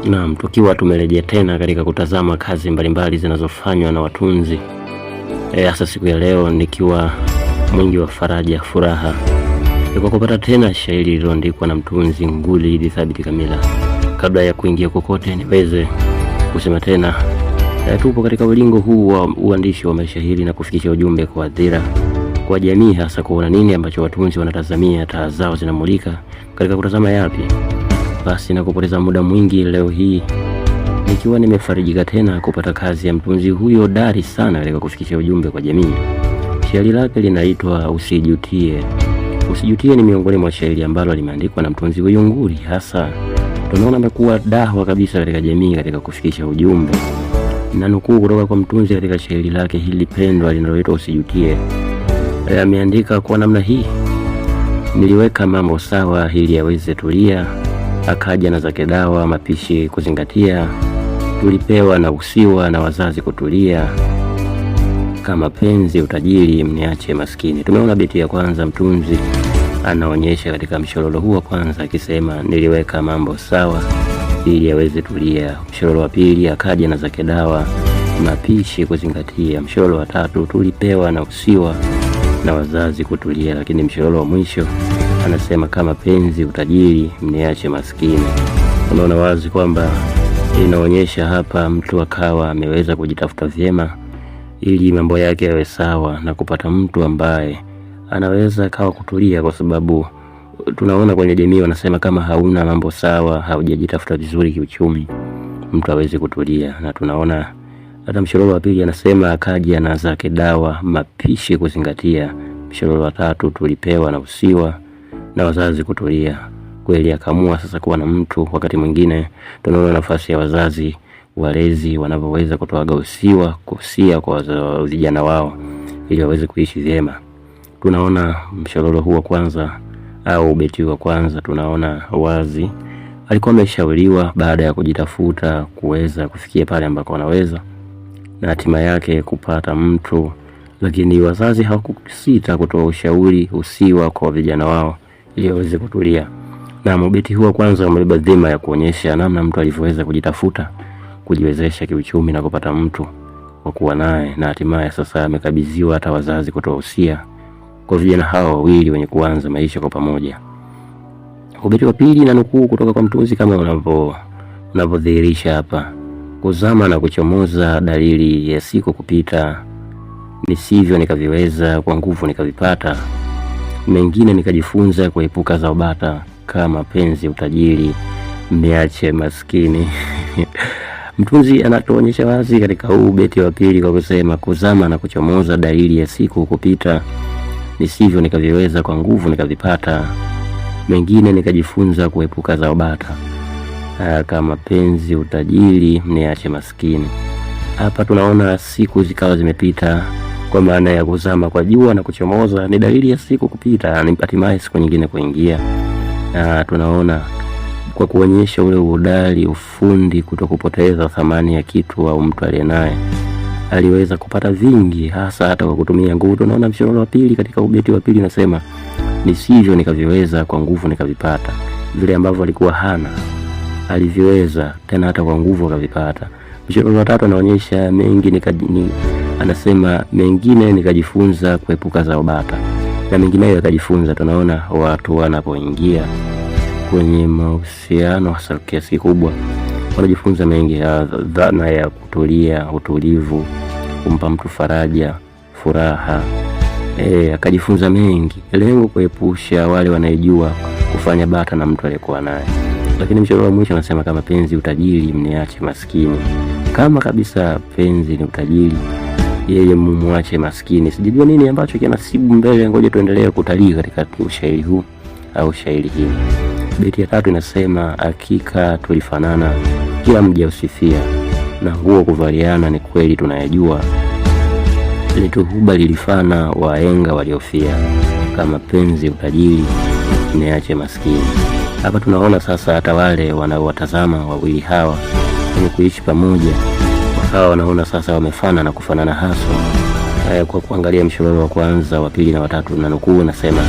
Naam, tukiwa tumerejea tena katika kutazama kazi mbalimbali zinazofanywa na watunzi hasa siku ya leo nikiwa mwingi wa faraja, furaha kwa kupata tena shairi lililoandikwa na mtunzi nguli Idi Thabit Kamila. Kabla ya kuingia kokote, niweze kusema tena tupo katika ulingo huu wa uandishi wa mashairi na kufikisha ujumbe kwa hadhira, kwa jamii, hasa kuona nini ambacho watunzi wanatazamia, taa zao zinamulika katika kutazama yapi. Basi na kupoteza muda mwingi leo hii nikiwa nimefarijika tena kupata kazi ya mtunzi huyo dari sana katika kufikisha ujumbe kwa jamii. Shairi lake linaitwa Usijutie. Usijutie ni miongoni mwa shairi ambalo limeandikwa na mtunzi huyu nguli, hasa tunaona amekuwa dahwa kabisa katika jamii katika kufikisha ujumbe. Na nukuu kutoka kwa mtunzi katika shairi lake hili pendwa linaloitwa Usijutie, ameandika kwa namna hii: niliweka mambo sawa ili yaweze tulia, akaja na zake dawa mapishi kuzingatia, tulipewa na usiwa na wazazi kutulia, kama penzi utajiri mniache maskini. Tumeona beti ya kwanza mtunzi anaonyesha katika mshororo huu wa kwanza akisema niliweka mambo sawa ili aweze tulia. Mshororo wa pili akaja na zake dawa mapishi kuzingatia. Mshororo wa tatu tulipewa na usiwa na wazazi kutulia, lakini mshororo wa mwisho anasema kama penzi utajiri mniache maskini. Unaona wazi kwamba inaonyesha hapa mtu akawa ameweza kujitafuta vyema ili mambo yake yawe sawa na kupata mtu ambaye anaweza akawa kutulia, kwa sababu tunaona kwenye jamii wanasema kama hauna mambo sawa, haujajitafuta vizuri kiuchumi, mtu hawezi kutulia. Na tunaona hata mshororo wa pili anasema akaja na zake dawa mapishi kuzingatia. Mshororo wa tatu tulipewa na usiwa na wazazi kutulia. Kweli akaamua sasa kuwa na mtu. Wakati mwingine tunaona nafasi ya wazazi walezi wanavyoweza kutoaga usiwa kusia kwa vijana wao ili waweze kuishi vyema. Tunaona mshororo huu wa kwanza au ubeti wa kwanza, tunaona wazi alikuwa ameshauriwa baada ya kujitafuta kuweza kufikia pale ambako anaweza na hatima yake kupata mtu, lakini wazazi hawakusita kutoa ushauri usiwa kwa vijana wao ili waweze kutulia. Na ubeti huu wa kwanza umebeba dhima ya kuonyesha namna mtu alivyoweza kujitafuta, kujiwezesha kiuchumi na kupata mtu wa kuwa naye, na hatimaye sasa amekabidhiwa hata wazazi kutoa usia kwa vijana hawa wawili wenye kuanza maisha kwa pamoja. Ubeti wa pili na nukuu kutoka kwa mtunzi kama unavyodhihirisha hapa: kuzama na kuchomoza, dalili ya siku kupita, nisivyo nikaviweza, kwa nguvu nikavipata, mengine nikajifunza kuepuka zaubata, kama penzi utajiri, mniache maskini. Mtunzi anatuonyesha wazi katika huu beti wa pili kwa kusema kuzama na kuchomoza, dalili ya siku kupita, nisivyo nikaviweza, kwa nguvu nikavipata, mengine nikajifunza kuepuka zaubata, kama penzi utajiri, mniache maskini. Hapa tunaona siku zikawa zimepita, kwa maana ya kuzama kwa jua na kuchomoza ni dalili ya siku kupita, ni hatimaye siku nyingine kuingia. Na tunaona kwa kuonyesha ule uhodari, ufundi, kutokupoteza thamani ya kitu au mtu aliyenaye, aliweza kupata vingi, hasa hata kwa kutumia nguvu. Tunaona mshororo wa pili katika ubeti wa pili nasema nisivyo nikaviweza, kwa nguvu nikavipata. Vile ambavyo alikuwa hana aliviweza, tena hata kwa nguvu akavipata. Mshororo wa tatu anaonyesha mengi anasema mengine nikajifunza kuepuka zaubata na mengineyo akajifunza. Tunaona watu wanapoingia kwenye mahusiano hasa kiasi kikubwa wanajifunza mengi, dhana ya kutulia, utulivu, kumpa mtu faraja, furaha. Akajifunza mengi, lengo kuepusha wale wanaejua kufanya bata na mtu aliyekuwa naye. Lakini mshororo wa mwisho anasema kama penzi utajiri, mniache maskini. Kama kabisa penzi ni utajiri, yeye mumwache maskini. Sijajua nini ambacho kinasibu mbele, ngoja tuendelee kutalii katika ushairi huu au shairi hili. Beti ya tatu inasema hakika tulifanana, kila mja usifia, na nguo kuvaliana ni kweli tunayajua, letu huba lilifana, waenga waliofia, kama penzi utajiri, niache maskini. Hapa tunaona sasa hata wale wanaowatazama wawili hawa wenye kuishi pamoja wakawa wanaona sasa wamefana na kufanana haswa. Kwa kuangalia mshororo wa kwanza, wa pili na watatu, na nukuu nasema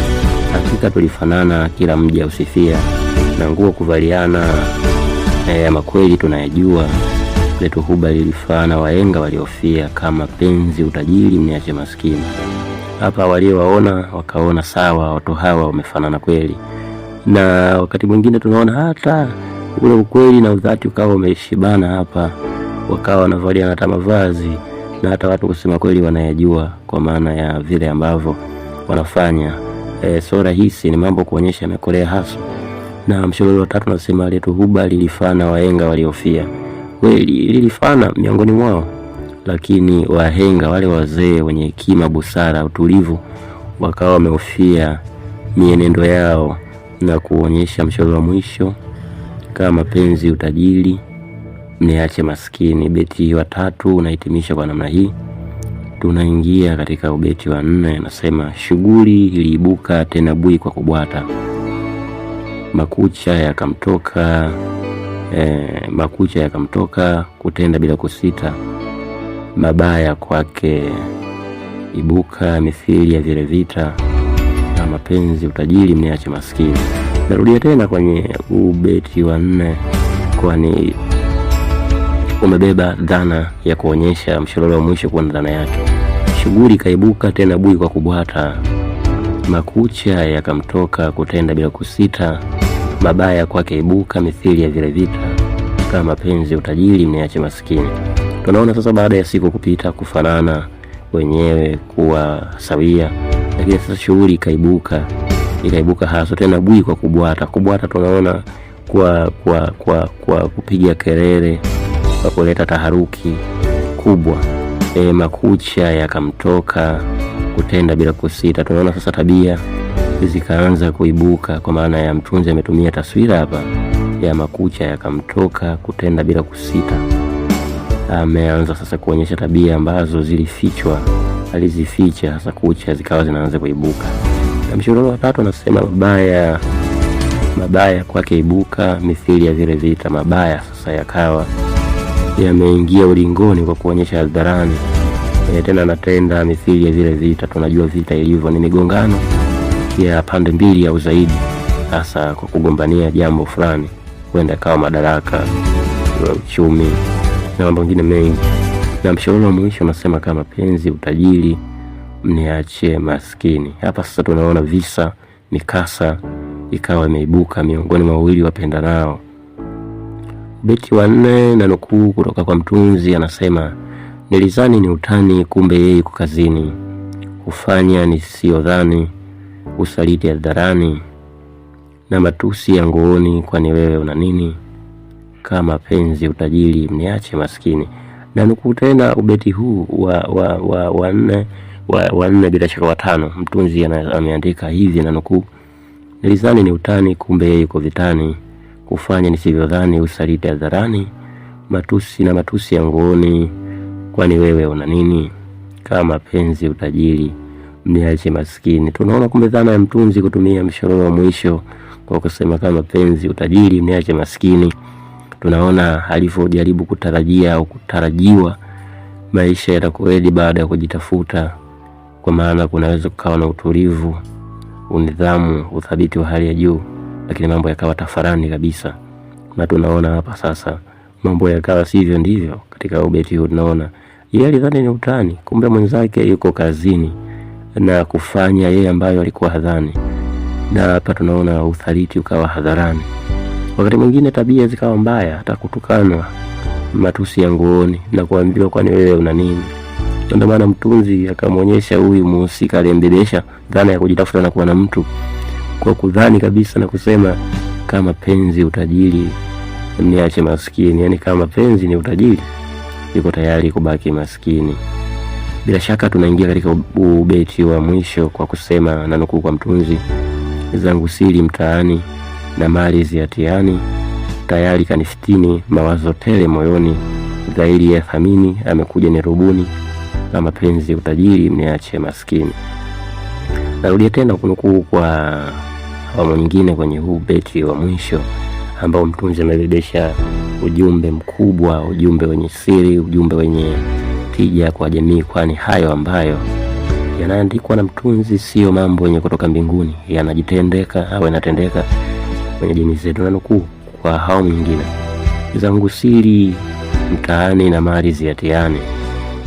hakika tulifanana, kila mja usifia, na nguo kuvaliana Ama kweli tunayajua letu huba lilifana, wahenga waliofia, kama penzi utajiri mniache maskini. Hapa waliowaona wakaona sawa, watu hawa wamefanana kweli, na wakati mwingine tunaona hata ule ukweli na udhati ukawa umeshibana hapa, wakawa wanavalia hata mavazi na hata watu kusema kweli wanayajua, kwa maana ya vile ambavyo wanafanya. So rahisi ni mambo kuonyesha yamekolea hasa. Na mshororo wa tatu nasema letu huba lilifana wahenga waliofia. Kweli lilifana miongoni mwao, lakini wahenga wale wazee wenye hekima, busara, utulivu wakawa wamehofia mienendo yao na kuonyesha mshororo wa mwisho kama mapenzi utajiri mniache maskini. Beti wa tatu unahitimisha kwa namna hii. Tunaingia katika ubeti wa nne, nasema shughuli iliibuka tena bui kwa kubwata, makucha yakamtoka makucha yakamtoka kutenda bila kusita, mabaya kwake ibuka mithili ya vile vita, na mapenzi utajiri mniache maskini. Narudia tena kwenye ubeti wa nne, kwani umebeba dhana ya kuonyesha mshororo wa mwisho kuwa na dhana yake. Shughuli kaibuka tena bui kwa kubwata, makucha yakamtoka kutenda bila kusita, mabaya kwake ibuka mithili ya vile vita, kama mapenzi utajiri mniache maskini. Tunaona sasa baada ya siku kupita, kufanana wenyewe kuwa sawia, lakini sasa shughuli ikaibuka, ikaibuka hasa tena bui kwa kubwata. Kubwata tunaona kwa kupiga kelele, kwa kuleta taharuki kubwa. Makucha yakamtoka kutenda bila kusita. Tunaona sasa tabia zikaanza kuibuka, kwa maana ya mtunzi ametumia taswira hapa ya makucha yakamtoka kutenda bila kusita. Ameanza sasa kuonyesha tabia ambazo zilifichwa, alizificha, sasa kucha zikawa zinaanza kuibuka. Na mshororo wa tatu anasema mabaya, mabaya kwake ibuka mithili ya vile vita. Mabaya sasa yakawa yameingia ulingoni kwa kuonyesha hadharani. Tena anatenda mithili ya vile vita. Tunajua vita ilivyo, ni migongano ya pande mbili au zaidi, hasa kwa kugombania jambo fulani, huenda kawa madaraka, uchumi na mambo mengine mengi. Na mshororo wa mwisho unasema kama penzi utajiri mniachie maskini. Hapa sasa tunaona visa, mikasa ikawa imeibuka miongoni mwa wawili wapendanao. Beti wa nne na nukuu kutoka kwa mtunzi anasema, nilizani ni utani, kumbe yeye yuko kazini, hufanya nisiyodhani, usaliti hadharani na matusi ya nguoni, kwani wewe una nini? Kama penzi utajiri mniache maskini. Na nukuu tena ubeti huu wa nne wa nne bila shaka watano, mtunzi ameandika hivi na nukuu, nilizani ni utani, kumbe yeye yuko vitani, kufanya nisivyodhani, usaliti hadharani, matusi na matusi ya nguoni, kwani wewe una nini? Kama penzi utajiri mniache maskini. Tunaona kumbe dhana ya mtunzi kutumia mshororo wa mwisho kwa kusema kama penzi utajiri mniache maskini. Tunaona alivyojaribu kutarajia au kutarajiwa maisha yatakuwaje baada ya kujitafuta, kwa maana kunaweza kukawa na utulivu, unidhamu, uthabiti wa hali ya juu, lakini mambo yakawa tafarani kabisa. Na tunaona hapa sasa mambo yakawa sivyo ndivyo. Katika ubeti huu tunaona yeye alidhani ni utani, kumbe mwenzake yuko kazini na kufanya yeye ambayo alikuwa hadhani, na hapa tunaona uthaliti ukawa hadharani. Wakati mwingine tabia zikawa mbaya, hata kutukanwa, matusi ya nguoni na kuambiwa kwani wewe una nini? Ndio maana mtunzi akamwonyesha huyu muhusika aliyembebesha dhana ya kujitafuta na kuwa na mtu, kwa kudhani kabisa na kusema kama penzi utajiri mniache maskini, yani kama penzi ni utajiri yuko tayari kubaki maskini. Bila shaka tunaingia katika ubeti wa mwisho kwa kusema na nukuu kwa mtunzi, zangu siri mtaani na mali ziatiani, tayari kanifitini, mawazo tele moyoni, dhairi ya thamini, amekuja ni rubuni, na mapenzi utajiri mniache maskini. Narudia tena kunukuu kwa awamu nyingine kwenye huu beti wa mwisho ambao mtunzi amebebesha ujumbe mkubwa, ujumbe wenye siri, ujumbe wenye tija kwa jamii, kwani hayo ambayo yanaandikwa na mtunzi sio mambo yenye kutoka mbinguni, yanajitendeka au yanatendeka kwenye jamii zetu. Na nukuu kwa hao mwingine, Zangu siri mtaani na mali ziatiane,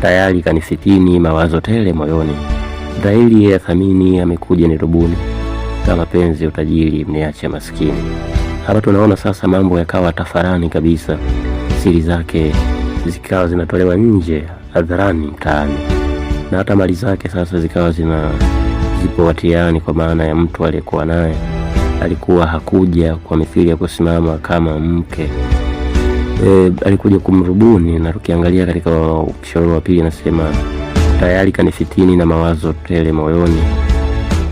tayari kanifitini mawazo tele moyoni, dhahiri ya thamini amekuja nirubuni, kama penzi utajiri mniache maskini. Hapa tunaona sasa mambo yakawa tafarani kabisa, siri zake zikawa zinatolewa nje hadharani mtaani, na hata mali zake sasa zikawa zipo watiani, kwa maana ya mtu aliyekuwa naye alikuwa hakuja kwa mithili ya kusimama kama mke alikuja kumrubuni. Na tukiangalia katika mshororo wa pili anasema tayari kanifitini na mawazo tele moyoni.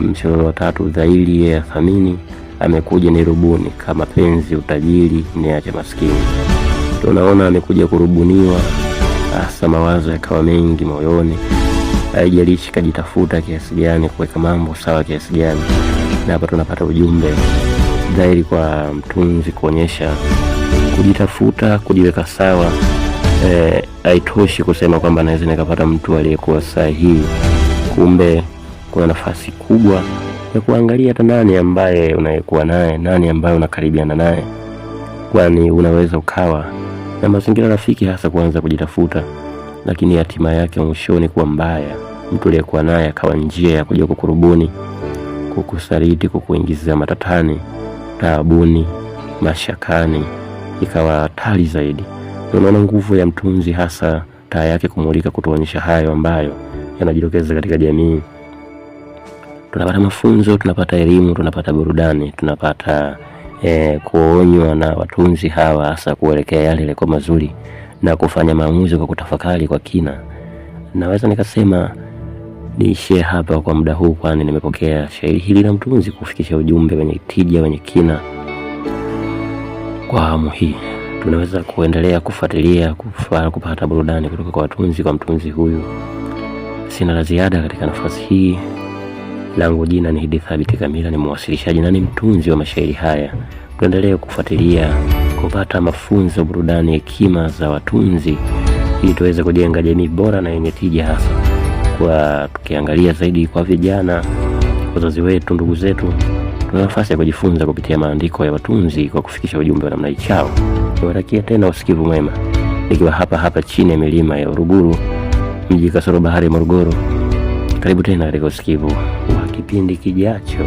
Mshororo wa tatu, dhahiri yeye athamini, amekuja nirubuni, kama penzi utajiri niache maskini. Tunaona amekuja kurubuniwa, hasa mawazo yakawa mengi moyoni, haijalishi kajitafuta kiasi gani, kuweka mambo sawa kiasi gani. Na hapa tunapata ujumbe dhahiri kwa mtunzi kuonyesha kujitafuta, kujiweka sawa haitoshi kusema kwamba naweza nikapata mtu aliyekuwa sahihi. Kumbe kuna nafasi kubwa ya kuangalia hata nani ambaye unayekuwa naye, nani ambaye unakaribiana naye, kwani unaweza ukawa na mazingira rafiki hasa kuanza kujitafuta, lakini hatima yake mwishoni kuwa mbaya. Mtu aliyekuwa naye akawa njia ya kuja kukurubuni, kukusaliti, kukuingizia matatani, taabuni, mashakani, ikawa hatari zaidi. Unaona nguvu ya mtunzi, hasa taa yake kumulika, kutuonyesha hayo ambayo yanajitokeza katika jamii. Tunapata mafunzo, tunapata elimu, tunapata burudani, tunapata kuonywa na watunzi hawa, hasa kuelekea yale yalikuwa mazuri na kufanya maamuzi kwa kutafakari kwa kina. Naweza nikasema niishie hapa kwa muda huu, kwani nimepokea shairi hili la mtunzi kufikisha ujumbe wenye tija, wenye kina kwa awamu hii. Tunaweza kuendelea kufuatilia kupata burudani kutoka kwa watunzi, kwa mtunzi huyu. Sina la ziada katika nafasi hii. Langu jina ni Hidi Thabiti Kamila, ni mwasilishaji na ni mtunzi wa mashairi haya. Tuendelee kufuatilia kupata mafunzo, burudani, hekima za watunzi ili tuweze kujenga jamii bora na yenye tija, hasa kwa tukiangalia zaidi kwa vijana, wazazi wetu, ndugu zetu. Tuna nafasi ya kujifunza kupitia maandiko ya watunzi kwa kufikisha ujumbe wa namna ichao. Niwatakia tena usikivu mwema, nikiwa hapa hapa chini ya milima ya Uruguru, mji kasoro bahari Morogoro. Karibu tena katika usikivu wa kipindi kijacho.